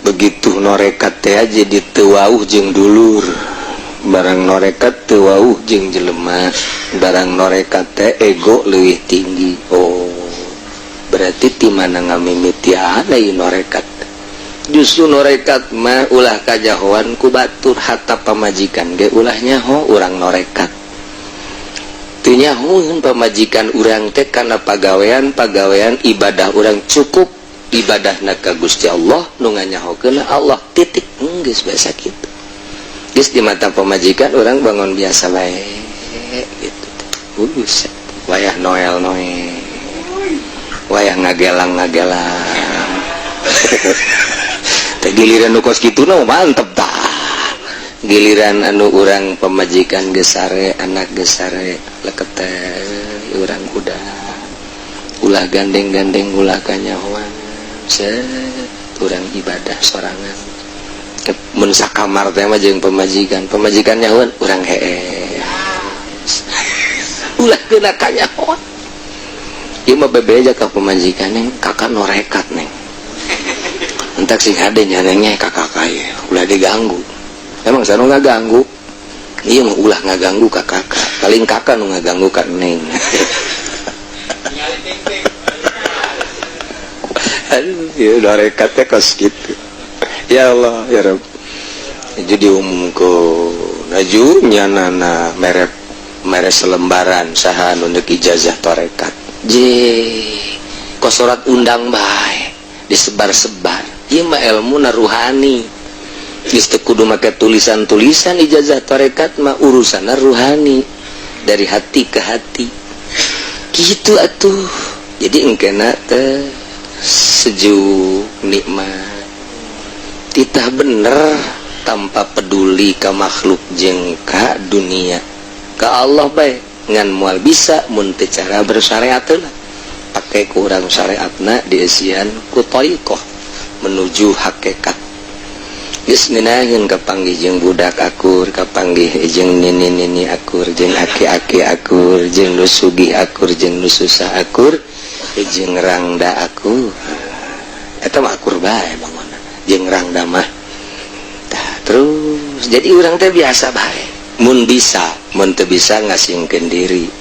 Begitu norekat teh jadi teu wawuh jeung dulur, barang norekat teu wawuh jeung jelema, barang norekat teh ego leuwih tinggi. Oh, berarti ti mana ngamimitian ieu norekat? Justru norekat mah ulah kajahoan ku batur, hatta pamajikan ge ulah nyaho urang norekat. Teu nyahoeun pamajikan urang teh kana pagawean pagawean ibadah urang. Cukup ibadah na ka Gusti Allah, nu nganyahokeun Allah, titik. Geus biasa kitu, geus di mata pamajikan urang bangun biasa bae gitu. Buset, wayah noel noel, wayah ngagelang ngagelang teh. Giliran nu kos kitu nu mantep tah. Giliran anu urang pamajikan geus sare, anak geus sare, leket teh urang udah ulah gandeng-gandeng, ulah kanyahoan. Set, urang ibadah sorangan. Mun sakamar teh mah jeung pamajikan, pamajikan nyahoan, urang hees, ulah kena kanyahoan. Ieu mah bebeja ka pamajikan, "Neng, Kakak norekat, Neng." Entak sing hade nya, Nengnya, kakak kaya ulah diganggu. Emang sana nggak ganggu? Iya mah ulah nggak ganggu ka Kakak, paling Kakak nu ngaganggu ka Neng. Ningali ting-ting. Aduh, ya norekatnya kos gitu. Ya Allah, ya Rabb. Jadi umumku najunya nana mere mere selembaran saha nu deuk ijazah torekat. Je kos surat undang bae disebar-sebar. Ieu mah ilmu na ruhani. Geus teu kudu make tulisan-tulisan. Ijazah torekat mah urusanna ruhani, dari hati ke hati gitu atuh. Jadi engkena teh sejuk, nikmat, titah bener, tanpa peduli ke makhluk jeung ka dunia, ke Allah bae. Ngan moal bisa mun teu cara bersyariat lah. Pakai kurang syariatna dieusian ku thariqah menuju hakikat. Geus ngeunaheun kapanggih jeung budak akur, kapanggih jeung nini-nini akur, jeung aki-aki akur, jeung nu sugih akur, jeung nu susah akur, jeung rangda akur. Eta mah akur bae bangunna jeung rangda mah. Tah, terus jadi urang teh biasa bae mun bisa, mun teu bisa ngasingkeun diri.